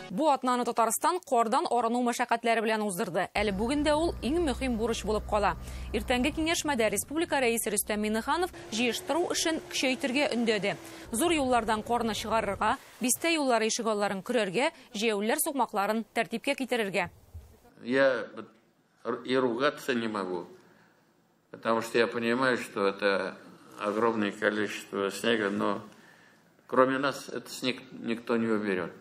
Бу атнаны Татарстан кардан арыну мәшәкатьләре белән уздырды. Әле бүген дә ул иң мөһим бурыч булып кала. Иртәнге киңәшмәдә республика рәисе Рөстәм Миңнеханов җыештыру эшен көчәйтергә өндәде. Зур юллардан карны чыгарырга, бистә юллары ишегалларын көрәргә, җәяүлеләр сукмакларын тәртипкә китерергә. Я и ругаться не могу, потому что я понимаю, что это огромное количество снега, но кроме нас этот снег никто не уберет.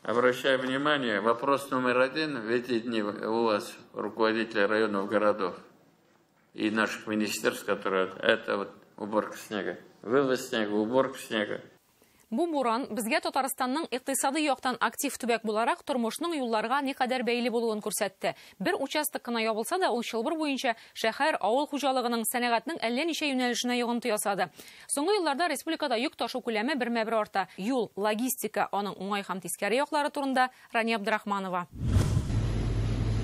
Обращаю внимание, вопрос номер один в эти дни у вас, руководители районов, городов и наших министерств, которые это вот уборка снега, вывоз снега, уборка снега. Бу буран безгә Татарстанның икътисади яктан актив төбәк буларак тормышның юлларга никадәр бәйле булуын күрсәтте. Бер участок кына ябылса да, ул чылбыр буенча шәһәр, авыл хуҗалыгының, сәнәгатьнең әллә ничә юнәлешенә йогынты ясады. Соңгы елларда республикада йөк ташу күләме бермә-бер арта. Юл, логистика, аның уңай һәм тискәре яклары турында Рания Абдрахманова.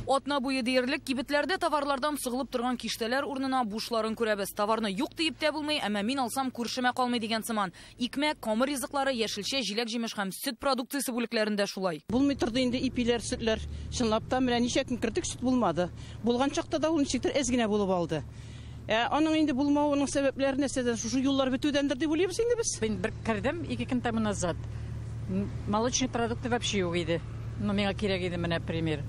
Атна буе диярлек кибетләрдә товарлардан сыгылып торган киштәләр урынына бушларын күрәбез. Товарны юк диеп тә булмый, әмма мин алсам күршемә калмый дигән сыман. Икмәк, камыр ризыклары, яшелчә, җиләк-җимеш һәм сөт продукциясе бүлекләрендә шулай. Булмый торды инде ипиләр, сөтләр. Чынлап та менә ничә көн кердек, сөт булмады. Булган чакта да ул ничектер әз генә булып алды. Аның инде булмавының сәбәпләре нәрсәдән? Шушы юллар бетүдәндер дип уйлыйбыз инде без. Мин бер кердем 2 көн тому назад. Молочный продукты вообще юк иде. Но миңа кирәк иде менә пример.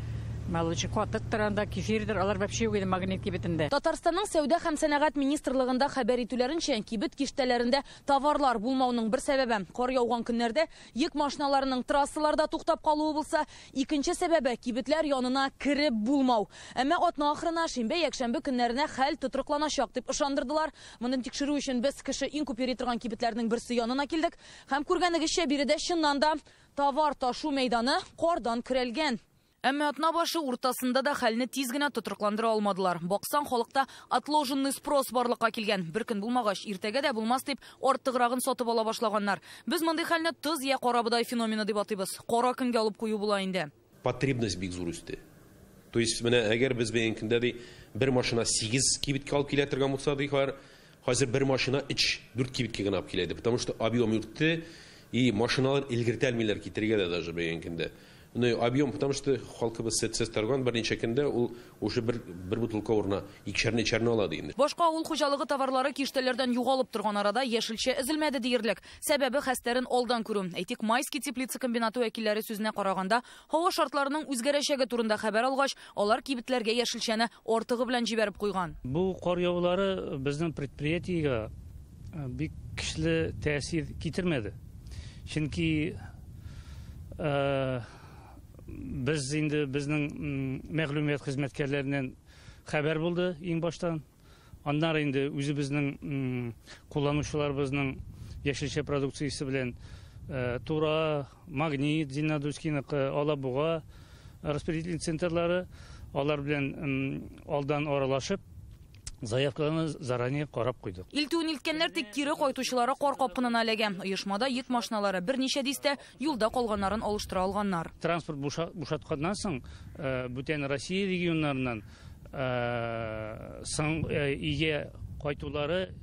Молочный катыктыр анда, кефирдер, алар вообще юк иде Магнит кибетендә. Татарстанның сәүдә һәм сәнәгать министрлыгында хәбәр итүләренчә, кибет киштәләрендә товарлар булмауның бер сәбәбе кар яуган көннәрдә йөк машиналарының трассаларда туктап калуы булса, икенче сәбәбе кибетләр янына кереп булмау. Әмма атна ахырына шимбә, якшәмбе көннәренә хәл тотрыкланачак дип ышандырдылар. Моны тикшерү өчен без кеше иң күп йөри торган кибетләрнең берсе янына килдек һәм күргәнегезчә, биредә чыннан да товар ташу мәйданы кардан көрәлгән. Әмма атна башы уртасында да хәлне тиз генә тотрыкландыра алмадылар. Баксаң, халыкта отложенный спрос барлыкка килгән. Бер көн булмагач, иртәгә дә булмас дип, артыграгын сатып ала башлаганнар. Без мондый хәлне тоз я карабодай феномены дип атыйбыз. Кара көнгә алып кую була инде. Потребность бик зур үсте. То есть менә әгәр без бәйгән көндә ди бер машина 8 кибеткә алып килә торган булса, ди, хәзер бер машина 3-4 кибеткә генә алып килә иде, потому что объем үтте и машиналар элгертәлмиләр китерергә дә даже бәйгән көндә. Ну, объем, потому что халкыбыз сөтсез торган берничә көндә ул уже бер бутылка урына икешәрне-өчәрне ала инде. Башка авыл хуҗалыгы товарлары киштәләрдән югалып торган арада яшелчә өзелмәде диярлек. Сәбәбе хәстәрен алдан күрү. Әйтик, Майский теплица комбинаты вәкилләре сүзенә караганда, һава шартларының үзгәрәчәге турында хәбәр алгач, алар кибетләргә яшелчәне артыгы белән җибәреп куйган. Бу кар явулары безнең предприятиегә бик көчле тәэсир китермәде. Чөнки без инде безнең мәгълүмат хезмәткәрләреннән хәбәр булды иң баштан. Аннары инде үзебезнең кулланучыларыбызның яшелчә продукциясе белән Тура, Магнит, Зиннадускиныкы, Алабуга распределительный центрлары, алар белән алдан аралашып, заявкаларны заранее карап куйдык. Илтүен илткәннәр тик кире кайтучылары кар капкынына эләгә. Оешмада йөк машиналары берничә дистә, юлда калганнарын алыштыра алганнар. Транспорт бушатканнан соң, бүтән Россия регионнарыннан соң өйгә кайтулары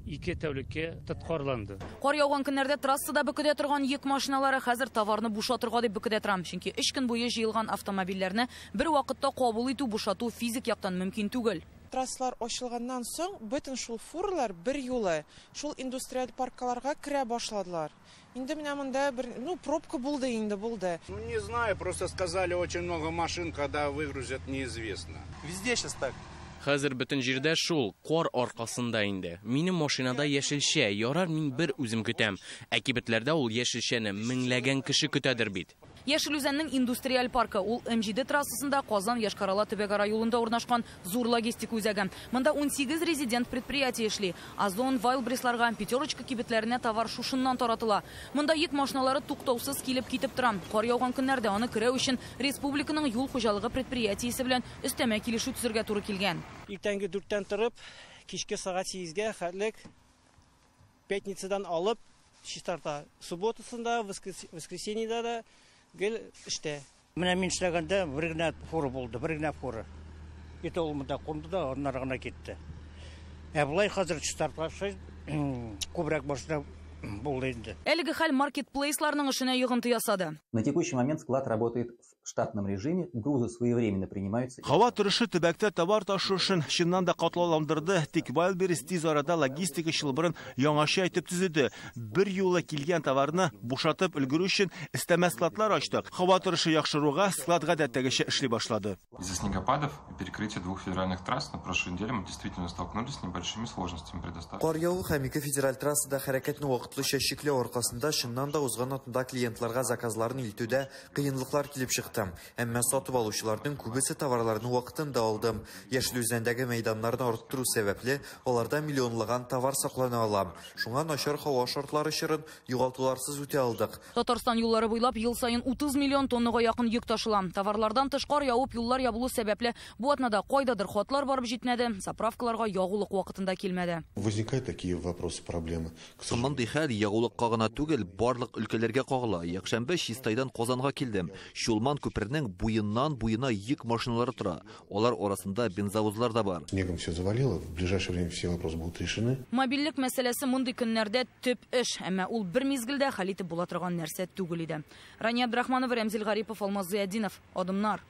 2 тәүлеккә тоткарланды. Кар яуган көннәрдә трассада бөкедә торган йөк машиналары хәзер товарны бушатырга дип бөкедә тора. Чөнки 3 көн буе җыелган автомобильләрне бер вакытта кабул итү, бушату физик яктан мөмкин түгел. Трассалар ачылганнан соң бөтен шул фуралар бер юлы шул индустриаль паркларга керә башладылар. Инде менә монда бер, ну, пробка булды инде, булды. Ну, не знаю, просто сказали, очень много машин, когда выгрузят, неизвестно. Везде сейчас так. Хәзер бөтен җирдә шул, кар аркасында инде. Минем машинада яшелчә, ярар мин бер үзем көтәм. Ә кибетләрдә ул яшелчәне меңләгән кеше көтәдер бит. Яшел Үзәннең индустриаль паркы ул М7 трассасында Казан Йошкар-Ола төбәкара юлында урнашкан зур логистика үзәге. Монда 18 резидент предприятие эшли. Озон, Вайлдберрисларга, Пятерочка кибетләренә товар шушыннан таратыла. Монда йөк машиналары туктаусыз килеп китеп тора. Кар яуган көннәрдә аны керү өчен республиканың юл хуҗалыгы предприятиесе белән өстәмә килешү төзергә туры килгән. Иртәнге 4-тән торып, кичке сәгать 8-гә хәтлек пятницадан алып чистарта. Субботасында, воскресеньедә дә гел эштә. Менә мин эшләгәндә бер генә фура булды, бер генә фура. Ите ул монда кунды да, аннары гына китте. Ә болай хәзер чистартлашы, күбрәк машина булды инде. Әлеге хәл маркетплейсларның эшенә йогынты ясады. На текущий момент склад работает в штатном режиме, грузы своевременно принимаются. Һава торышы төбәктә товар ташу эшен чыннан да катлауландырды. Тик Wildberries тиз арада логистика чылбырын яңача итеп төзеде. Бер юлы килгән товарны бушатып өлгерү өчен өстәмә складлар ачтык. Һава торышы яхшыруга склад гадәттәгечә эшли башлады. Из-за снегопадов и перекрытия двух федеральных трасс на прошлой неделе мы действительно столкнулись с небольшими сложностями при доставке. Кар яву һәм ике федераль трассада хәрәкәтне вакытлыча чикләү аркасында чыннан да узган атнада клиентларга заказларын илтүдә кыенлыклар килеп чыкты. Әмма сатып алучыларның күбесе товарларны вакытында алды. Яшел Үзәндәге мәйданнарны арттыру сәбәпле, аларда миллионлаган товар саклана ала. Шуңа начар һава шартлары чорын югалтуларсыз үтә алдык. Татарстан юллары буйлап ел саен 30 миллион тоннага якын йөк ташыла. Товарлардан тыш кар явып юллар ябылу сәбәпле бу атнада кайдадыр хатлар барып җитмәде, заправкаларга ягулык вакытында килмәде. Возникают такие вопросы, проблемы. Мондый хәл ягулыкка гына түгел, барлык өлкәләргә кагыла. Якшәмбе Чистайдан Казанга килдем. Чулман күперенең буеннан буена йөк машиналары тора. Алар арасында бензовозлар да бар. Снегом все завалило, в ближайшее время все вопросы будут решены. Мобильлек мәсьәләсе мондый көннәрдә төп эш, әмма ул бер мизгелдә хәл итеп була торган нәрсә түгел иде. Рания Абдрахманова, Рәмзил Гарипов, Алмаз Зыятдинов. Адымнар.